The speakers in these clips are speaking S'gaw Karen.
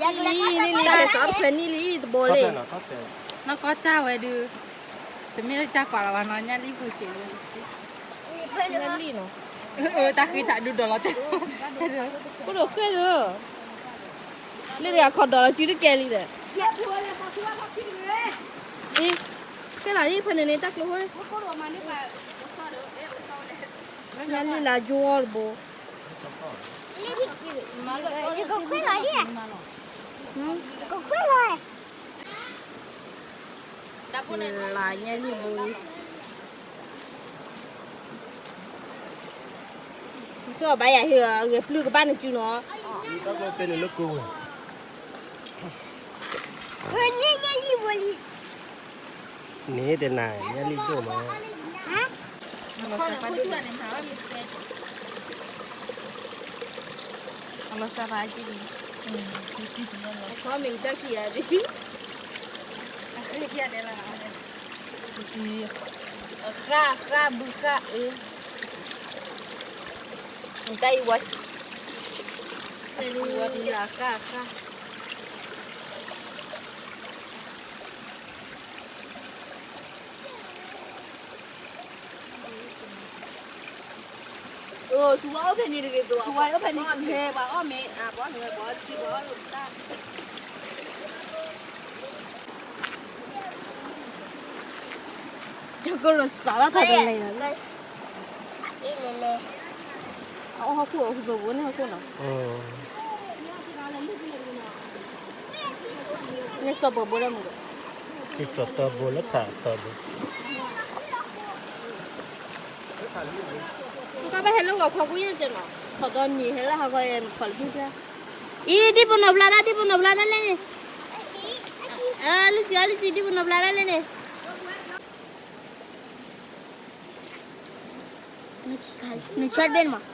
လံလံလံ ကဲစးတဖဲနံၣ်လံ တဘိလံ. နီၢ်ကီၢ်တၢ်ဝဲဒုး, တမ့ၢ်လၢကၢ်ကွၢ်လီၤဘၣ်နီၤ ညၣ်လံၣ်ပူၤစံးလံ, ညၣ်လံၣ်နီၤ, တၢ်ဃ့တၢ်ဒုးဒီးလီၤတဲာ်, အိၣ်ဒီးဃဲၢ်ဒီး, လၢတဂၤခီဒီးလီၤစုတကဲလံဒီး, အ့, ဃဲၢ်လီၤအံၤ ဖဲန့ၣ်န့ၣ် တၢ်ကျိၤဝဲ, ညၣ်လံၣ်လၢကၠိတဘိ, လၢညၣ်လံၣ်ဘိအံၤ, ကဘၣ်ယၤဟ့ၣ်အဂဲၤပျုၢ်ကဘၣ်နစုနီၤ, န့ၣ်တနၤ ညၣ်လံၣ်ဒိၣ်မး, အမ့ၢ်တၢ်ခံဂၤဒ်, ဃၣ်ဃၣ်ဘုဃၣ်အ့, တၢ်အံၤဝါ, ဃၣ်ဃၣ် အၢ ထူဝါအိၣ်ဖဲန့ၣ်တဂ့ၤ, ထူဝါအိၣ်ဖဲန့ၣ်တဂ့ၤ, ပှၤအီၣ်မ့ၤ, ပှၤအီၣ်မ့ၤ, ပှၤအီၣ်မ့ၤ, ပှၤအီၣ်မ့ၤ, ကၠီကရိစးဘၣ်ထီၣ်တလဲၤလီၤ, အအီၣ်ဟီၣ်ခိၣ် အဟူးပဘိန့ၣ်ဟီၣ်ခိၣ်နီၤ. န့ၣ်စီၤပၤဘိလၢမုၢ်ဒီး, ကဘၣ်ဟဲလၢဂီၤဖီကူညါကဲနီၤ, ခီဒီနံၤဟဲလၢဟးဂီၤအံၤ မခီလၢမုၢ်ကျါ, အံၤ ဒ်ပနီၢ်ဖျါဒၣ် ဒ်ပနီၢ်ဖျါဒၣ်လဲၣ်န့ၣ်, အၢ လံစံး အၢ လံစံး ဒ်ပနီၢ်ဖျါဒၣ်လဲၣ်န့ၣ်. နဆၢတဘ့ၣ်မး, ဆၢတဘ့ၣ်, မ့ၢ်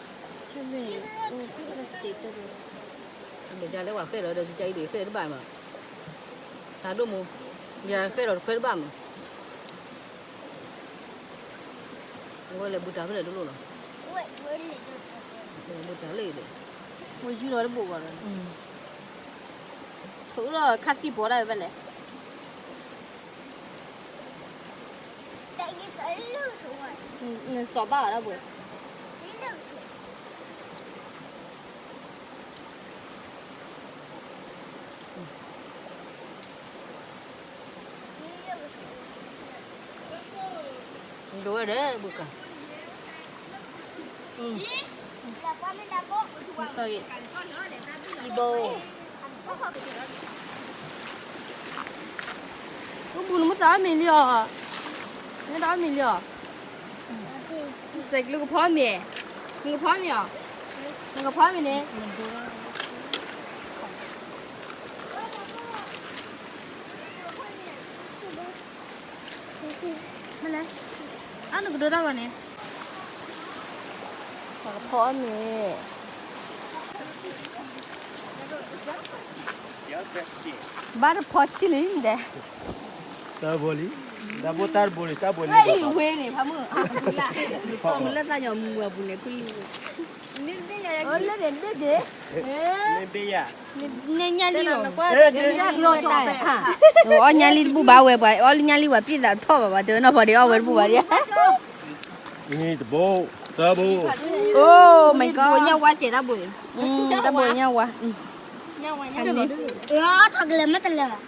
ဒ်လဲၣ် ပှၤဃဲၣ်ဒီး ဒီးကကအံၤဒ်ဃဲၣ်တဘၣ်မး, တၢ်ဒိၣ်မး, ယဃဲၣ်ဒီးတခွဲတဘၣ်မး, အဝဲလဲၤဘုတၢ်ဖဲလဲၣ်တလိၣ်လီၤ, ဘုတၢ်လၢအံၤဒီး, ဝဲယူၢ်လီၤတဘိၣ်ဘၣ်ဒီး, ထိၣ်လီၤခါသံၣ်ဘီဒၣ်ဝဲဘၣ်လဲၣ်. နစီၤဘၣ်အီၤဒၣ်ဘှဲၣ်, ဒိဝဲဒီးဘုကါ, စီၤဂ့ၤ, ခံဘိ, အိၣ်ဘူးနမ့ၢ်တၢ်အီၣ်မ့ၤလံအီၤ, နတၢ်အီၣ်မ့ၤလံအီၤ, စဲးကလုာ်ကဖီမ့ၤ, နကဖီမ့ၤအီၤ, နကဖီမ့ၤန့ၣ် မ့ၢ်လဲၣ်, အါနကဒိတၢ်ဂီၤန့ၣ်, ပှၤကဖီအီၣ်မ့ၤ, ဘၣ်တဖီဆံလံဒဲး, တၢ်ဘိလံ, တၢ်ဘိတၢ်တဘိန့ၣ် တၢ်ဘိန့ၣ်, ဝဲန့ၣ် ဖးမုၢ်, လၢန့ၣ်တဘ့ၣ်ယၤ, န့ၢ်ညၣ်လံလီၤ, အီၣ်ညၣ်လံတဘူၣ်ဘၣ်ဝဲပှၤ, အီၣ်လၢညၣ်လံတဘူၣ်ဘၣ်ဝဲပှၤ, အီၣ်လၢညၣ်လံပှၤပျံၤသးထီၣ်ဘၣ်ပှၤ, တဲဝဲနီၢ်ဖီဒံးအီၣ်ဝဲတဘူၣ်ဘၣ်ဒံး, တဘိ, တၢ်ဘိ, ညၣ်ဝါစဲးတၢ်ဘိန့ၣ်, တၢ်ဘိညၣ်ဝါ, ထီၣ်ကလဲၤမ့ၢ်တလဲၤ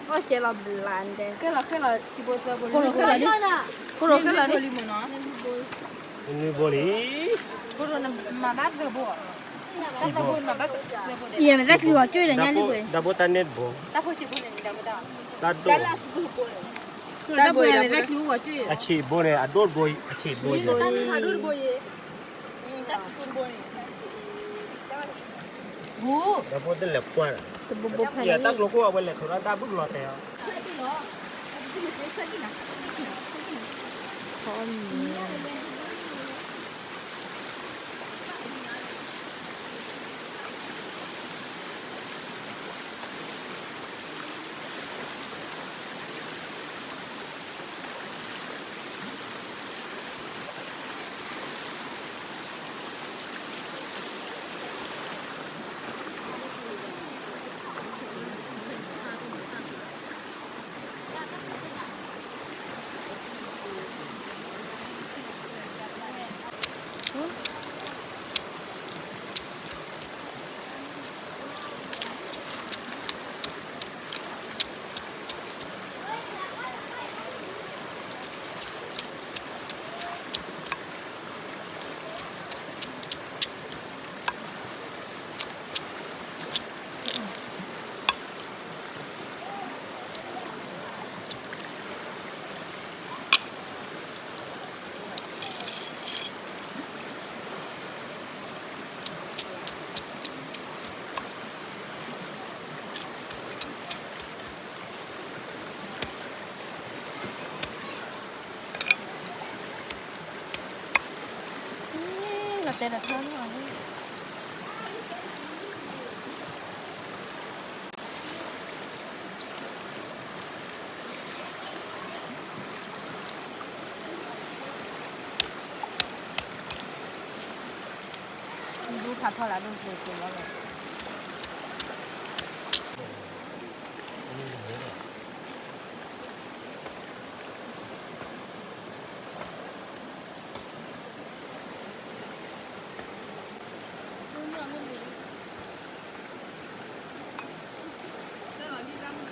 ဘၣ်, အီၣ်စဲးလီၤဘျးဒဲး, ခိၣ်လိာ်ခဲလၢာ်, နွံဘိလံ, ယမ့ၢ်သးချံဝဲကၠိဒီးညၣ်လံဘိ, တၢ်ဘိတၢ်န့ၢ်တဘိ, တၢ်ဒိၣ်, တၢ်ဘိမ့ၢ်သးချံဝဲကၠိ, အဆံးဘိန့ၣ် အဒိၣ်တဘိ, အဆံးဘိန့ၣ် တၢ်ဘိ, တဘိဘိဖဲန့ၣ်, တၢ်ကျိၤခိၣ်အဝဲလဲၤထီၣ်ဒၣ်တၢ်ဘုၣ်ကလီၤတဲာ်အီၤ. တဲတထၢန့ၣ်လီၤ. ဒူဖးထီလၢဒိၣ်ကျိၤကျိၤလီၤလီၤ.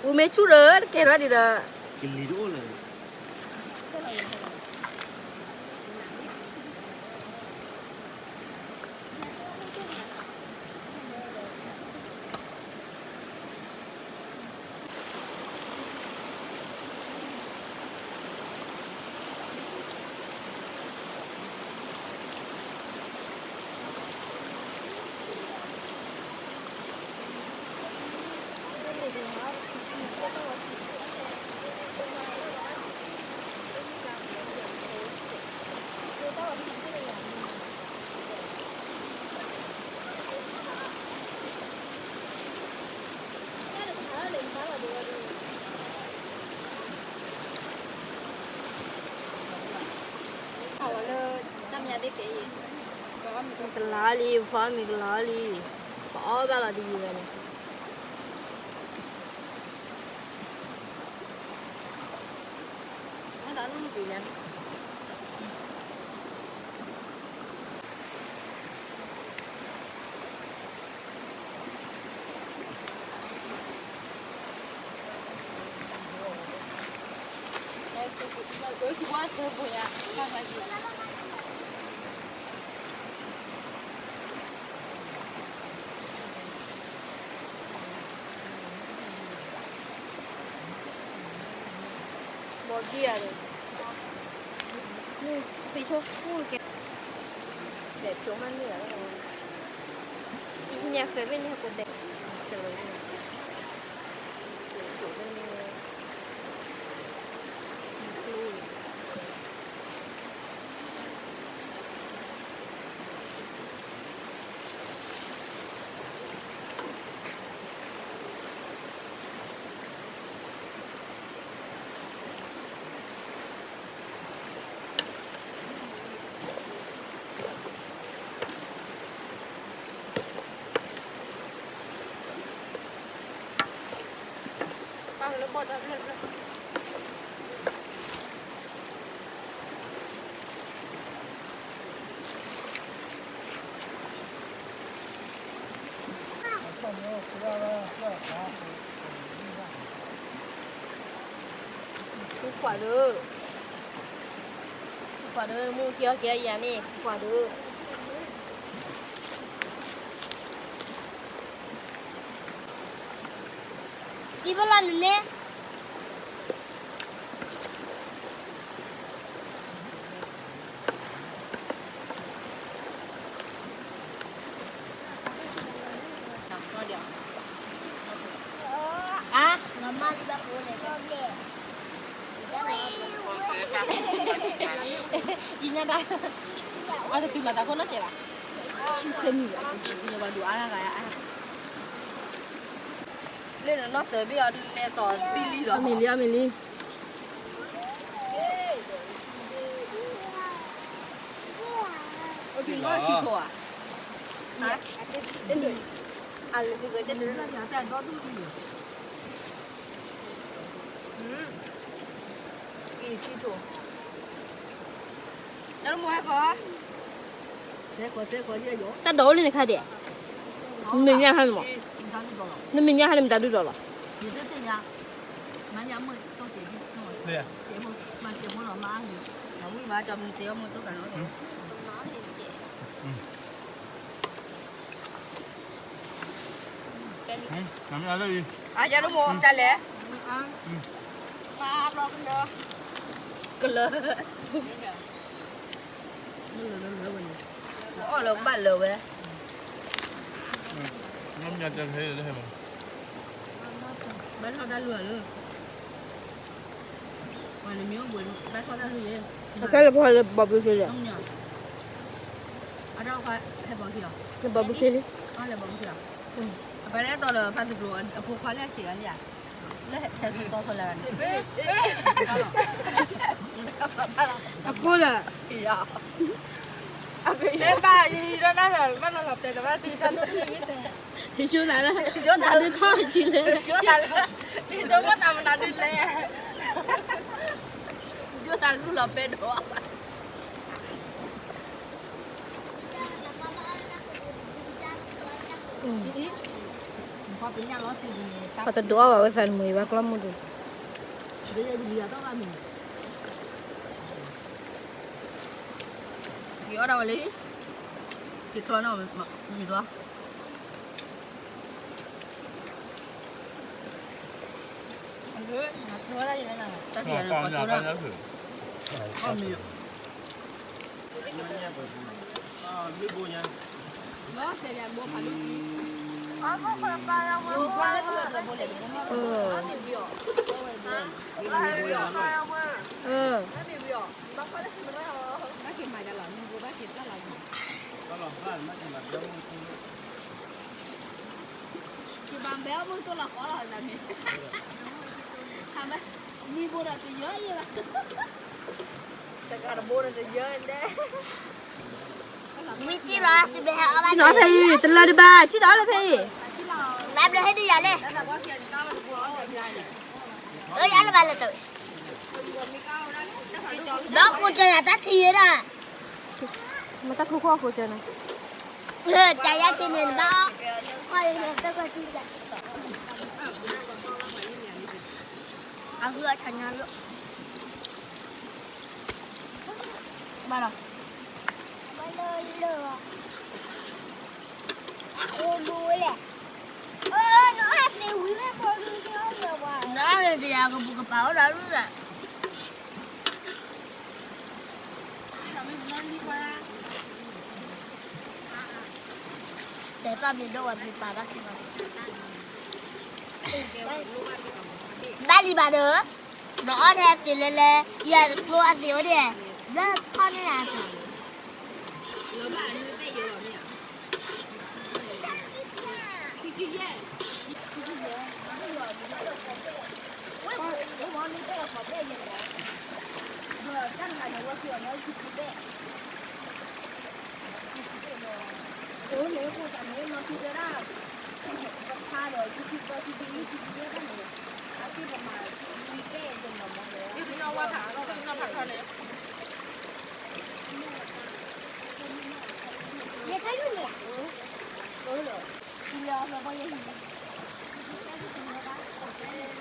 အူမ့ၢ်ဆူၣ်ဒီး တကဲထီၣ်ဒံးဒီး ကလံၤတအိၣ်လၢၤ. ကလီလံ ဖီမ့ၤကလီလံ, ပအီၣ်ဘၣ်လီၤတယံာ်ဝဲန့ၣ်. ဘီဘံၣ်အံၤဒီး မုၢ်ဖံဆိကဲ တဲဖျိမးန့ၣ်လီၤ. အံၤညါဖဲမ့ၢ်န့ၣ် ဟဲကိးတဲ ဃုခွးဒီး ဃုခွးဒီး မူက့ၤအီၣ်က့ၤအယၤန့ၣ် ဃုခွးဒီး ဒ်ဘၣ်လီၤနန့ၣ် အါ ယညါတၢ် အတတုၤမၤသးခိၣ်နီၣ်တဲဘၣ် ဆူၣ်ချ့မုၢ် ဘၣ်ဒိးအါဂၤအါ လၢနနီၢ်တၢၤဘ့ၣ်အီၤဒုးနဲသိးဘံၣ်လံလီၤ အမ့ၢ်လံ အမ့ၢ်လံ အိၣ်ဒုးနီၢ်ထံထိးဧါ အလၢပဂဲၤတၢ်ဒုး အံၤထံထိး တၢ်ဒိးအိၣ်လံနခါဒဲး နမဲာ်ညါဟါန့ၣ်မး နမဲာ်ညါဟါန့ၣ်မတၤဒုးဒီးလီၤ အါယၤဒိၣ်မိၢ်တၢ်လဲၣ် ကလၢ အီၣ်လၢဘၣ်လၢဝဲ ဘၣ်ထီၣ်တၢ်လူၤလၢ ပှၤနမံၤအိၣ်ဘှံးဘၣ်ထီၣ်တၢ်လူၤယဲ အကဲလၢပှၤလၢဘီဘုစ့လဲၣ် အဒီးခွါဟဲဘီခံလီၤ, နဘီဘုခ့လံ, လဲၤဘီဘုခ့လီၤ, အပၢ်လဲၤတီလၢဖးသူကျိၤအဖိခွါလၢအဆံးဂၤလံဧါ, လၢဟဲဆူတီထီၣ်လၢဂၤန့ၣ်, အကိၢ်ဒီး, အဘ့ၣ်ယဘၣ်ယံၤဒီးနၢ်လီၤ ဘၣ်လီၤလီၤပဲာ်ဒီးဘၣ်တံၤတၢ်ဒိၣ်န့ၣ်, ယဆိနၤလၢ, ယဆိနၤလၢထီၣ်ဆံးလဲၣ်, ယဆိနၤလၢ, ယဆိကမိၣ်တၢ်မနုၤဒ်လဲၣ်, ယဆိနၤဂုၢ်လီၤပဲာ်ဒီး ပှၤတဒိးအီၣ်ဘၣ်ဝဲသးတမုာ်အံၤဘၣ်ကျီၢ်မုၢ်ဒိၣ်, ယအီၣ်ဒၣ်ဝဲလံ, ယချီနီၤ, မ့ၢ်ဒွး တၢ်တယၤန့ၣ် ပှၤတိၢ်ဒၣ်, အီၣ်မ့ၤ, ကဘၣ်ဘဲအီၣ်မုၢ်တိၢ်လီၤဃီလီၤသးန့ၣ်, မံဘိဒီးတယၢယဲဘၣ်, တဂၤတဘိဒီးတယၢဒဲး, ဝံၤတံၢ်လီၤ, ထံၣ်နီၤဖဲအံၤ တလၢတဘၣ် ထံၣ်နီၤလၢဖဲအံၤ, ဘျဲဟဲဒ်ယၤလဲၣ်, အၢ ယၤလၢဘၣ်လၢတၢ်, ဒီးကိးကၢယၤတၢ်ထံၣ်ယဲဒၣ်, မတၢ်ခိၣ်ခိၣ်အကိးကၢန့ၣ်, ကယၤဆံးန့ၣ်ဘၣ်အီၤ, အဂုၢ်အဆညါလီၤ, ဘၣ်လီၤ, အဃိမူဝဲလဲၣ်, နတယၤကပူၤကပာ်အိၣ်ဒီးဒၣ် တဲတၢ်မ့ၢ်ဒိၣ်ဝဲမ့ၢ်ပာ်တၢ်ခံဘၣ်, ဘၣ်လံဘၣ်ဒီး, နအီၣ်ထဲအသ့ၣ်လဲၣ်လဲၣ်, ယကျိအသ့ၣ်အိၣ်ဒံး, ဘျၢထီၣ်န့ၢ်ယၤအသ့ၣ် ယဲၢ်ခါယုၢ်န့ၣ်, အၢ လီၤ, ယလဲၤအီၤလီၤဘီယဲၢ်ဟံၣ်န့ၣ်,